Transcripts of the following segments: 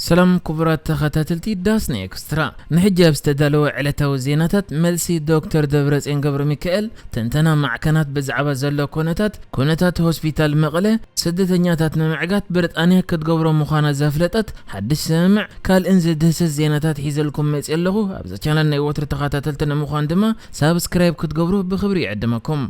ሰላም ክቡራት ተኸታተልቲ ዳስና ኤክስትራ፣ ንሕጂ ኣብ ዝተዳለወ ዕለታዊ ዜናታት፣ መልሲ ዶክተር ደብረጽዮን ገብረ ሚካኤል፣ ትንተና ማዕከናት ብዛዕባ ዘሎ ኩነታት፣ ኩነታት ሆስፒታል መቐለ፣ ስደተኛታት ንምዕጋት ብሪጣንያ ክትገብሮ ምዃና ዘፍለጠት ሓድሽ ስምምዕ፣ ካልእን ዝድህስስ ዜናታት ሒዘልኩም መጽየ ኣለኹ። ኣብዚ ቻናል ናይ ወትሩ ተኸታተልቲ ንምዃን ድማ ሳብስክራይብ ክትገብሩ ብኽብሪ ይዕድመኩም።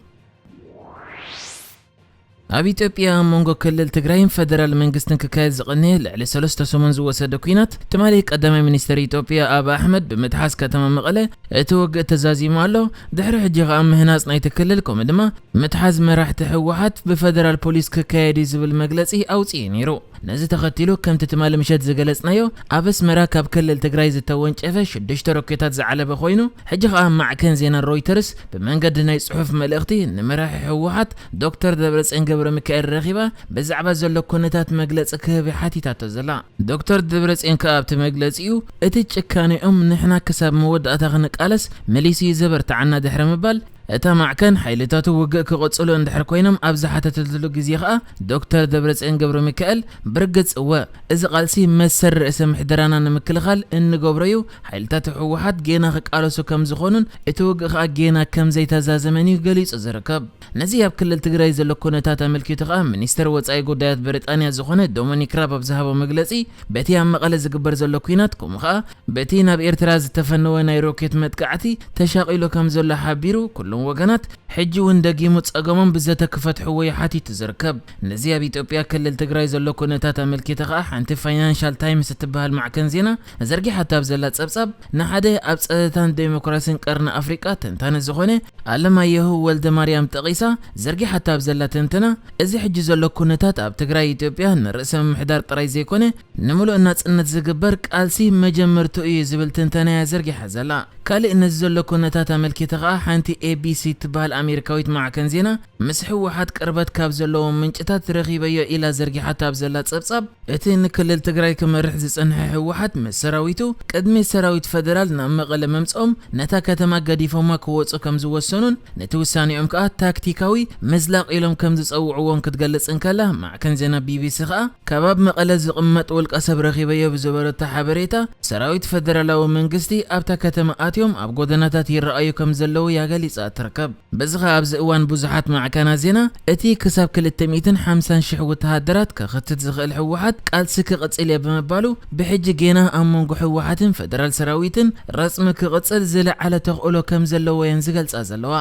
ኣብ ኢትዮጵያ ኣብ መንጎ ክልል ትግራይን ፈደራል መንግስትን ክካየድ ዝቐነየ ልዕሊ ሰለስተ ሰሙን ዝወሰደ ኲናት፣ ትማሊ ቀዳማይ ሚኒስትር ኢትዮጵያ ኣብ ኣሕመድ ብምትሓዝ ከተማ መቐለ እቲ ውግእ ተዛዚሙ ኣሎ። ድሕሪ ሕጂ ከኣ ምህናጽ ናይቲ ክልል፣ ከምኡ ድማ ምትሓዝ መራሕቲ ህወሓት ብፈደራል ፖሊስ ክካየድ እዩ ዝብል መግለጺ ኣውጺኡ ነይሩ። ነዚ ተኸቲሉ፣ ከምቲ ትማሊ ምሸት ዝገለጽናዮ፣ ኣብ ኣስመራ ካብ ክልል ትግራይ ዝተወንጨፈ ሽዱሽተ ሮኬታት ዝዓለበ ኮይኑ፣ ሕጂ ከኣ ማዕከን ዜና ሮይተርስ ብመንገዲ ናይ ጽሑፍ መልእኽቲ ንመራሒ ህወሓት ዶክተር ደብረጽዮን ገብረ ሚካኤል ረኺባ ብዛዕባ ዘሎ ኩነታት መግለጺ ክህብ ሓቲታቶ ዘላ። ዶክተር ደብረጽዮን ከኣ ኣብቲ መግለጺኡ፣ እቲ ጭካኔኦም ንሕና ክሳብ መወዳእታ ክንቃለስ መሊሱ እዩ ዘበርትዓና ድሕሪ ምባል፣ እታ ማዕከን ሓይልታቱ ውግእ ክቕጽሉ እንድሕር ኮይኖም ኣብ ዝሓተተትሉ ግዜ ከኣ ዶክተር ደብረጽዮን ገብረ ሚካኤል ብርግጽ እወ፣ እዚ ቃልሲ መሰል ርእሰ ምሕደራና ንምክልኻል እንገብሮ እዩ፣ ሓይልታት ህወሓት ጌና ክቃለሱ ከም ዝኾኑን እቲ ውግእ ከኣ ጌና ከም ዘይተዛዘመን እዩ ገሊጹ ዝርከብ። ነዚ ኣብ ክልል ትግራይ ዘሎ ኩነታት ኣመልኪቱ ከኣ ሚኒስተር ወጻኢ ጉዳያት ብሪጣንያ ዝኾነ ዶሚኒክ ራብ ኣብ ዝሃቦ መግለጺ፣ በቲ ኣብ መቐለ ዝግበር ዘሎ ኲናት ከምኡ ከኣ በቲ ናብ ኤርትራ ዝተፈነወ ናይ ሮኬት መጥቃዕቲ ተሻቒሉ ከም ዘሎ ሓቢሩ፣ ኩሎም ወገናት ሕጂ እውን ደጊሙ ጸገሞም ብዘተ ክፈትሕዎ እዩ ሓቲቱ ዝርከብ። ነዚ ኣብ ኢትዮጵያ ክልል ትግራይ ዘሎ ኩነታት ኣመልኪታ ከኣ ሓንቲ ፋይናንሻል ታይምስ እትበሃል ማዕከን ዜና ዘርጊሓቶ ኣብ ዘላ ጸብጻብ፣ ንሓደ ኣብ ጸጥታን ዴሞክራሲን ቀርኒ ኣፍሪቃ ተንታኒ ዝኾነ ኣለማየሁ ወልደ ማርያም ጠቒሳ ዘርጊሓቶ ኣብ ዘላ ትንተና፣ እዚ ሕጂ ዘሎ ኩነታት ኣብ ትግራይ ኢትዮጵያ ንርእሰ ምምሕዳር ጥራይ ዘይኮነ፣ ንምሉእ ናጽነት ዝግበር ቃልሲ መጀመርትኡ እዩ ዝብል ትንተና እያ ዘርጊሓ ዘላ። ካልእ ነዚ ዘሎ ኩነታት ኣመልኪታ ከኣ ሓንቲ ኤ ቢ ሲ እትበሃል ኣሜሪካዊት ማዕከን ዜና፣ ምስ ህወሓት ቅርበት ካብ ዘለዎም ምንጭታት ረኺበዮ ኢላ ዘርጊሓታ ኣብ ዘላ ጸብጻብ፣ እቲ ንክልል ትግራይ ክመርሕ ዝጸንሐ ህወሓት ምስ ሰራዊቱ ቅድሚ ሰራዊት ፈደራል ናብ መቐለ ምምጽኦም ነታ ከተማ ገዲፎማ ክወጹ ከም ዝወሰኑን ነቲ ውሳኔኦም ከኣ ታክቲካዊ ምዝላቕ ኢሎም ከም ዝጸውዕዎን ክትገልጽ እንከላ፣ ማዕከን ዜና ቢ ቢ ሲ ከኣ ካብ ኣብ መቐለ ዝቕመጥ ውልቀ ሰብ ረኺበዮ ብዝበለቶ ሓበሬታ፣ ሰራዊት ፈደራላዊ መንግስቲ ኣብታ ከተማ ኣትዮም ኣብ ጎደናታት ይረኣዩ ከም ዘለዉ እያ ገሊጻ ትርከብ። በዚ ኸኣ ኣብዚ እዋን ብዙሓት ማዕከናት ዜና፣ እቲ ክሳብ ክልተ ሚእትን ሓምሳን ሽሕ ወተሃደራት ከኸትት ዝኽእል ህወሓት ቃልሲ ክቕጽል እየ ብምባሉ፣ ብሕጂ ጌና ኣብ መንጎ ህወሓትን ፈደራል ሰራዊትን ረጽሚ ክቕጽል ዝለዓለ ተኽእሎ ከም ዘለዎ እየን ዝገልጻ ዘለዋ።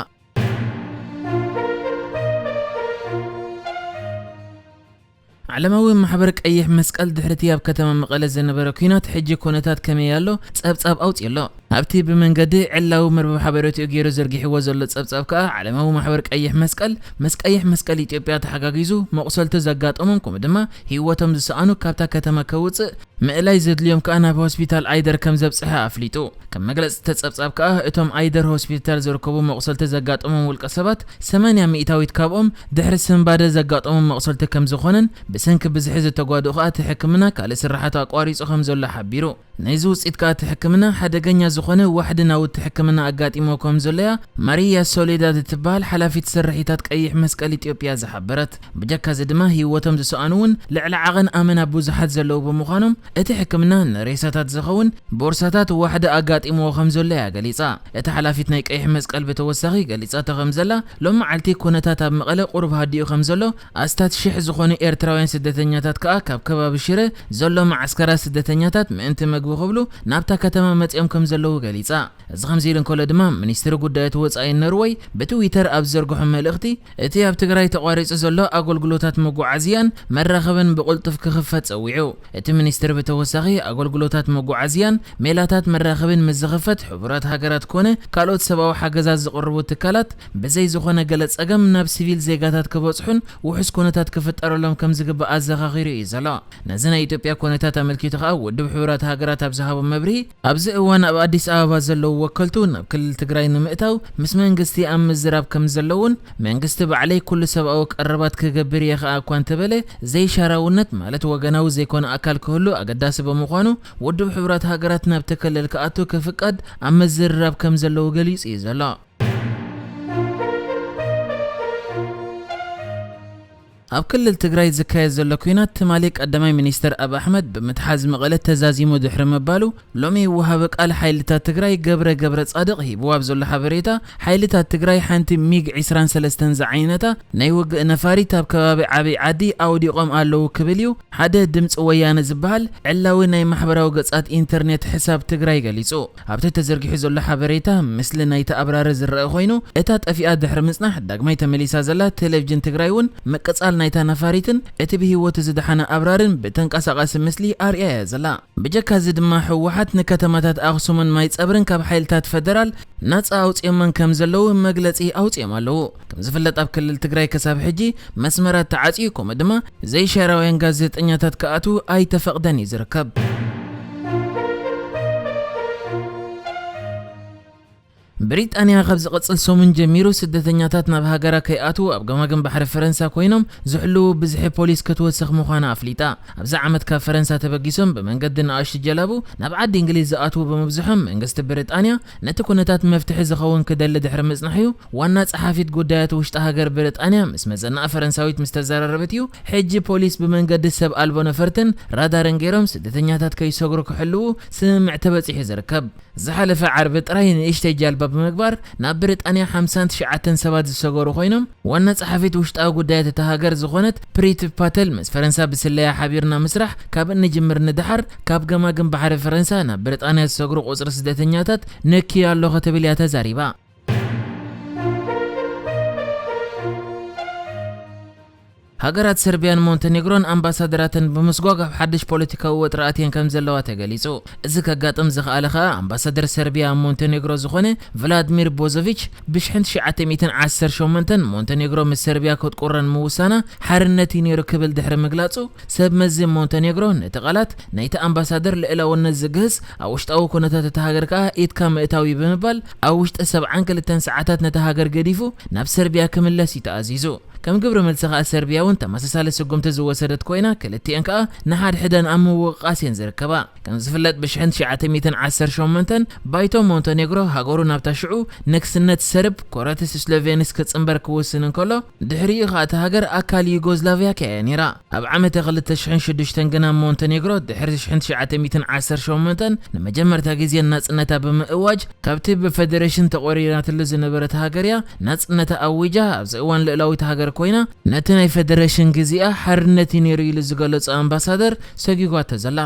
ዓለማዊ ማሕበር ቀይሕ መስቀል ድሕሪቲ ኣብ ከተማ መቐለ ዝነበረ ኲናት ሕጂ ኩነታት ከመይ ኣሎ ጸብጻብ ኣውጺኡ ኣሎ። ኣብቲ ብመንገዲ ዕላዊ መርበብ ሓበሬታኡ ገይሩ ዘርጊሕዎ ዘሎ ጸብጻብ ከኣ ዓለማዊ ማሕበር ቀይሕ መስቀል ምስ ቀይሕ መስቀል ኢትዮጵያ ተሓጋጊዙ መቑሰልቲ ዘጋጠሞም ከምኡ ድማ ህይወቶም ዝሰኣኑ ካብታ ከተማ ከውጽእ ምእላይ ዘድልዮም ከኣ ናብ ሆስፒታል ኣይደር ከም ዘብጽሐ ኣፍሊጡ። ከም መግለጺ እቲ ጸብጻብ ከኣ እቶም ኣይደር ሆስፒታል ዝርከቡ መቑሰልቲ ዘጋጠሞም ውልቀ ሰባት ሰማንያ ሚእታዊት ካብኦም ድሕሪ ስንባደ ዘጋጠሞም መቑሰልቲ ከም ዝኾነን ብሰንኪ ብዝሒ ዝተጓድኡ ከኣ እቲ ሕክምና ካልእ ስራሓቱ ኣቋሪጹ ከም ዘሎ ሓቢሩ። ናይዚ ውጽኢት ከኣ እቲ ሕክምና ሓደገኛ ዝኾነ ዋሕዲ ናውቲ ሕክምና ኣጋጢሞ ከም ዘሎ እያ ማሪያ ሶሌዳድ እትበሃል ሓላፊት ስርሒታት ቀይሕ መስቀል ኢትዮጵያ ዝሓበረት። ብጀካ እዚ ድማ ህይወቶም ዝሰኣኑ እውን ልዕሊ ዓቐን ኣመና ብዙሓት ዘለዉ ብምዃኖም፣ እቲ ሕክምና ንሬሳታት ዝኸውን ቦርሳታት ዋሕዲ ኣጋጢምዎ ከም ዘሎ እያ ገሊጻ። እታ ሓላፊት ናይ ቀይሕ መስቀል ብተወሳኺ ገሊጻቶ ከም ዘላ፣ ሎም መዓልቲ ኩነታት ኣብ መቐለ ቁሩብ ሃዲኡ ከም ዘሎ፣ ኣስታት ሽሕ ዝኾኑ ኤርትራውያን ስደተኛታት ከኣ ካብ ከባቢ ሽረ ዘሎ መዓስከራት ስደተኛታት ምእንቲ መግቢ ክብሉ ናብታ ከተማ መጺኦም ከም ዘለዉ ገሊጻ። እዚ ከምዚ ኢሉ እንከሎ ድማ፣ ሚኒስትሪ ጉዳያት ወጻኢ ኖርወይ ብትዊተር ኣብ ዝዘርግሖ መልእኽቲ፣ እቲ ኣብ ትግራይ ተቋሪጹ ዘሎ ኣገልግሎታት መጓዓዝያን መራኸብን ብቕልጡፍ ክኽፈት ጸዊዑ። እቲ ሚኒስትሪ ብተወሳኺ፣ ኣገልግሎታት መጓዓዝያን ሜላታት መራኸብን ምስ ዝኽፈት፣ ሕቡራት ሃገራት ኮነ ካልኦት ሰብኣዊ ሓገዛት ዝቕርቡ ትካላት ብዘይ ዝኾነ ገለ ጸገም ናብ ሲቪል ዜጋታት ክበጽሑን ውሑስ ኩነታት ክፍጠረሎም ከም ዝግባእ ኣዘኻኺሩ እዩ ዘሎ። ነዚ ናይ ኢትዮጵያ ኩነታት ኣመልኪቱ ከኣ ውድብ ሕቡራት ሃገራት ኣብ ዝሃቦ መብርሂ፣ ኣብዚ እዋን ኣብ ኣዲስ ኣበባ ዘለዉ ወከልቱ ናብ ክልል ትግራይ ንምእታው ምስ መንግስቲ ኣብ ምዝራብ ከም ዘለዉን፣ መንግስቲ ባዕለይ ኩሉ ሰብኣዊ ቀረባት ክገብር እየ ከኣ እኳ እንተበለ፣ ዘይሻራውነት ማለት ወገናዊ ዘይኮነ ኣካል ክህሉ ኣገዳሲ ብምዃኑ፣ ውድብ ሕቡራት ሃገራት ናብቲ ክልል ክኣቱ ክፍቀድ ኣብ ምዝርራብ ከም ዘለዉ ገሊጹ እዩ ዘሎ። ኣብ ክልል ትግራይ ዝካየድ ዘሎ ኲናት ትማሊ ቀዳማይ ሚኒስትር ኣብ ኣሕመድ ብምትሓዝ መቐለ ተዛዚሙ ድሕሪ ምባሉ፣ ሎሚ ወሃቢ ቃል ሓይልታት ትግራይ ገብረ ገብረ ጻድቕ ሂብዎ ኣብ ዘሎ ሓበሬታ፣ ሓይልታት ትግራይ ሓንቲ ሚግ ዕስራን ሰለስተን ዝዓይነታ ናይ ውግእ ነፋሪት ኣብ ከባቢ ዓብይ ዓዲ ኣውዲቖም ኣለዉ ክብል እዩ። ሓደ ድምፂ ወያነ ዝበሃል ዕላዊ ናይ ማሕበራዊ ገጻት ኢንተርኔት ሕሳብ ትግራይ ገሊጹ። ኣብቲ ተዘርጊሑ ዘሎ ሓበሬታ፣ ምስሊ ናይቲ ኣብራሪ ዝረአ ኮይኑ፣ እታ ጠፊኣ ድሕሪ ምጽናሕ ዳግማይ ተመሊሳ ዘላ ቴሌቪዥን ትግራይ እውን ምቅጻል ናይታ ነፋሪትን እቲ ብህይወቱ ዝደሓነ ኣብራርን ብተንቀሳቓሲ ምስሊ ኣርእያ እያ ዘላ። ብጀካ እዚ ድማ፣ ህወሓት ንከተማታት ኣኽሱምን ማይ ጸብርን ካብ ሓይልታት ፈደራል ናጻ ኣውጺኦመን ከም ዘለዉ መግለጺ ኣውጺኦም ኣለዉ። ከም ዝፍለጥ፣ ኣብ ክልል ትግራይ ክሳብ ሕጂ መስመራት ተዓጽዩ፣ ከምኡ ድማ ዘይሻራውያን ጋዜጠኛታት ክኣትዉ ኣይተፈቕደን እዩ ዝርከብ። ብሪጣንያ ካብ ዝቐጽል ሰሙን ጀሚሩ ስደተኛታት ናብ ሃገራ ከይኣትዉ ኣብ ገማግም ባሕሪ ፈረንሳ ኮይኖም ዝሕልዉ ብዝሒ ፖሊስ ክትወስኽ ምዃና ኣፍሊጣ። ኣብዚ ዓመት ካብ ፈረንሳ ተበጊሶም ብመንገዲ ንኣሽቱ ጀላቡ ናብ ዓዲ እንግሊዝ ዝኣትዉ ብምብዝሖም፣ መንግስቲ ብሪጣንያ ነቲ ኩነታት መፍትሒ ዝኸውን ክደሊ ድሕሪ ምጽናሕ እዩ። ዋና ጸሓፊት ጉዳያት ውሽጢ ሃገር ብሪጣንያ ምስ መዘናኣ ፈረንሳዊት ምስ ተዘራረበት እዩ፣ ሕጂ ፖሊስ ብመንገዲ ሰብ ኣልቦ ነፈርትን ራዳርን ገይሮም ስደተኛታት ከይሰግሩ ክሕልዉ ስምምዕ ተበጺሑ ዝርከብ። ዝሓለፈ ዓርቢ ጥራይ ንእሽተይ ጃልባ ብምግባር ናብ ብሪጣንያ ሓምሳን ትሽዓተን ሰባት ዝሰገሩ ኮይኖም፣ ዋና ጸሓፊት ውሽጣዊ ጉዳያት እታ ሃገር ዝኾነት ፕሪት ፓተል፣ ምስ ፈረንሳ ብስለያ ሓቢርና ምስራሕ ካብ እንጅምር ንደሓር፣ ካብ ገማግም ባሕሪ ፈረንሳ ናብ ብሪጣንያ ዝሰግሩ ቁጽሪ ስደተኛታት ነክዩ ኣሎ ክትብል እያ ተዛሪባ። ሃገራት ሰርቢያን ሞንተኔግሮን ኣምባሳደራተን ብምስጓግ ኣብ ሓድሽ ፖለቲካዊ ወጥሪ ኣትየን ከም ዘለዋ ተገሊጹ። እዚ ከጋጥም ዝኸኣለ ከኣ፣ ኣምባሳደር ሰርቢያ ኣብ ሞንተኔግሮ ዝኾነ ቭላድሚር ቦዞቪች፣ ብሽሕን ትሽዓተ ሚእትን ዓሰርተ ሸሞንተን ሞንተኔግሮ ምስ ሰርቢያ ክትቁረን ምውሳና ሓርነት እዩ ነይሩ ክብል ድሕሪ ምግላጹ፣ ሰብ መዚ ሞንተኔግሮ ነቲ ቃላት ናይቲ ኣምባሳደር ልዕላውነት ዝግህስ፣ ኣብ ውሽጣዊ ኩነታት እታ ሃገር ከኣ ኢድካ ምእታው እዩ ብምባል፣ ኣብ ውሽጢ ሰብዓን ክልተን ሰዓታት ነታ ሃገር ገዲፉ ናብ ሰርቢያ ክምለስ እዩ ተኣዚዙ። ከም ግብረ መልሲ ከኣ ሰርቢያ እውን ተመሳሳሊ ስጉምቲ ዝወሰደት ኮይና፣ ክልቲኤን ከኣ ንሓድሕደን ኣብ ምውቕቓስ እየን ዝርከባ። ከም ዝፍለጥ፣ ብሽሕን ትሽዓተ ሚእትን ዓሰርተ ሸሞንተን ባይቶ ሞንተኔግሮ ሃገሩ ናብታ ሽዑ ነግስነት ሰርብ ኮረትስ ስሎቬንስ ክጽንበር ክውስን እንከሎ፣ ድሕሪኡ ከኣ እታ ሃገር ኣካል ዩጎዝላቭያ ከያ እያ ነይራ። ኣብ ዓመተ ክልተ ሽሕን ሽዱሽተን ግና ሞንተኔግሮ ድሕሪ ሽሕን ትሽዓተ ሚእትን ዓሰርተ ሸሞንተን ንመጀመርታ ግዜ ናጽነታ ብምእዋጅ፣ ካብቲ ብፈደረሽን ተቖሪራትሉ ዝነበረት ሃገር እያ ናጽነታ ኣዊጃ። ኣብዚ እዋን ልእላዊት ሃገር ኮይና፣ ነቲ ናይ ፈደረሽን ግዜኣ ሓርነት እዩ ነይሩ ኢሉ ዝገለጾ ኣምባሳደር ሰጊጓቶ ዘላ።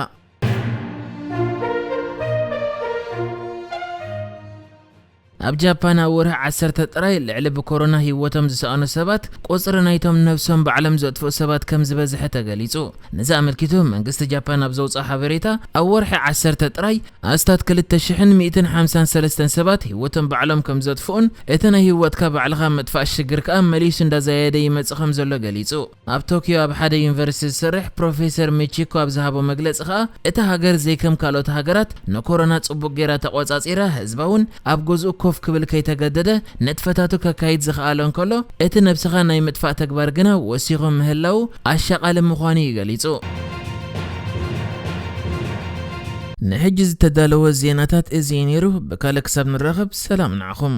ኣብ ጃፓን ኣብ ወርሒ ዓሰርተ ጥራይ ልዕሊ ብኮሮና ህይወቶም ዝሰኣኑ ሰባት ቁጽሪ ናይቶም ነብሶም ባዕሎም ዘጥፍኡ ሰባት ከም ዝበዝሐ ተገሊጹ። ነዚ ኣመልኪቱ መንግስቲ ጃፓን ኣብ ዘውጽኦ ሓበሬታ፣ ኣብ ወርሒ ዓሰርተ ጥራይ ኣስታት ክልተ ሽሕን ሚእትን ሓምሳን ሰለስተን ሰባት ህይወቶም ባዕሎም ከም ዘጥፍኡን እቲ ናይ ህይወትካ ባዕልኻ ምጥፋእ ሽግር ከኣ መሊሱ እንዳዛየደ ይመጽእ ከም ዘሎ ገሊጹ። ኣብ ቶኪዮ ኣብ ሓደ ዩኒቨርሲቲ ዝሰርሕ ፕሮፌሰር ሚቺኮ ኣብ ዝሃቦ መግለጺ ከኣ፣ እታ ሃገር ዘይከም ካልኦት ሃገራት ንኮሮና ጽቡቕ ጌራ ተቖጻጺራ፣ ህዝባ እውን ኣብ ገዝኡ ኮፍ ክብል ከይተገደደ ንጥፈታቱ ከካይድ ዝኸኣለ እንከሎ፣ እቲ ነብስኻ ናይ ምጥፋእ ተግባር ግና ወሲኹ ምህላዉ ኣሻቓሊ ምዃኑ እዩ ገሊጹ። ንሕጂ ዝተዳለወ ዜናታት እዚ እዩ ነይሩ። ብካልእ ክሳብ ንራኸብ፣ ሰላም ንዓኹም።